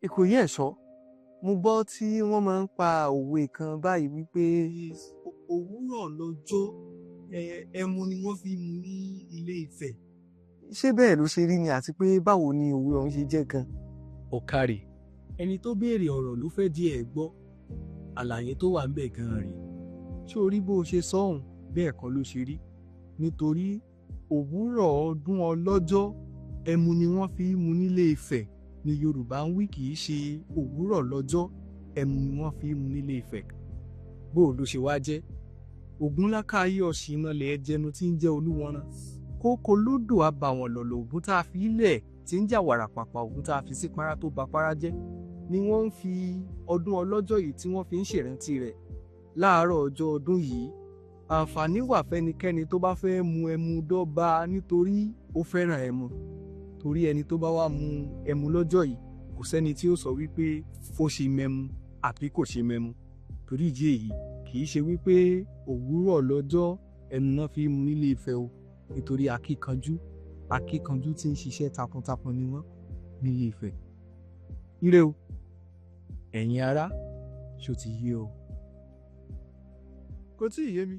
Ìkòyí Ẹ̀ṣọ́, mo gbọ́ tí wọ́n máa ń pa òwe kan báyìí wípé òwúrọ̀ lọ́jọ́, ẹmu ni wọ́n fi mu ní Ilé Ifẹ̀. Ṣé bẹ́ẹ̀ ló ṣe rí ni, àti pé báwo ni òwe ọ̀hún ṣe jẹ́ gan? Ọ̀kàrẹ̀, ẹni tó béèrè ọ̀rọ̀ ló fẹ́ di ẹ̀ gbọ́. Àlàyé tó wà ńbẹ̀ gan-an rèé. Ṣé o rí bó o ṣe sọ ọ̀hún? Bẹ́ẹ̀ kọ́ ló ṣe rí. Nítorí òwúrọ̀ ọdún ọlọ́jọ́, ẹmu ni wọ́n fi mu nílé Ifẹ̀ ni Yorùbá ń wí, kì í ṣe òwúrọ̀ lọ́jọ́, ẹmu ni wọ́n fi mu nílé Ifẹ̀. Bó o ló ṣe wá jẹ́? Ògúnlákáyé ọ̀ṣìnàlẹ̀ ẹjẹnu tí ń jẹ́ Olúwọ̀nrán. Kókó lódò abàwọ̀n lọ̀lọ̀ Ògún tá a fi ilẹ̀ tí ń jà wàrà pàpà, Ògún tá a fi sí párá tó ba párá jẹ́ ni wọ́n ń fi ọdún ọlọ́jọ́ yìí tí wọ́n fi ń ṣèrántí rẹ̀. Láàárọ̀ ọjọ́ ọdún yìí, àǹfààní wà fẹ́nikẹ́ni tó bá fẹ́ mu ẹmu dọ́ba nítorí ó fẹ́ràn ẹmu. Torí ẹni tó bá wá mu ẹmu lọ́jọ́ yìí, kò sẹ́ni tí ó sọ wípé ó ṣe mẹ́mu àbí kò ṣe mẹ́mu. Torí ìdí èyí, kì í ṣe wípé òwúrọ̀ lọ́jọ́ ẹnu náà fi mu nílé Ifẹ̀ o, nítorí akíkanjú akíkanjú tí ń ṣiṣẹ́ takuntakun ni wọ́n nílé Ifẹ̀. Ire o, ẹ̀yin ará, ṣó ti yé o? Kò tí ì yé mi.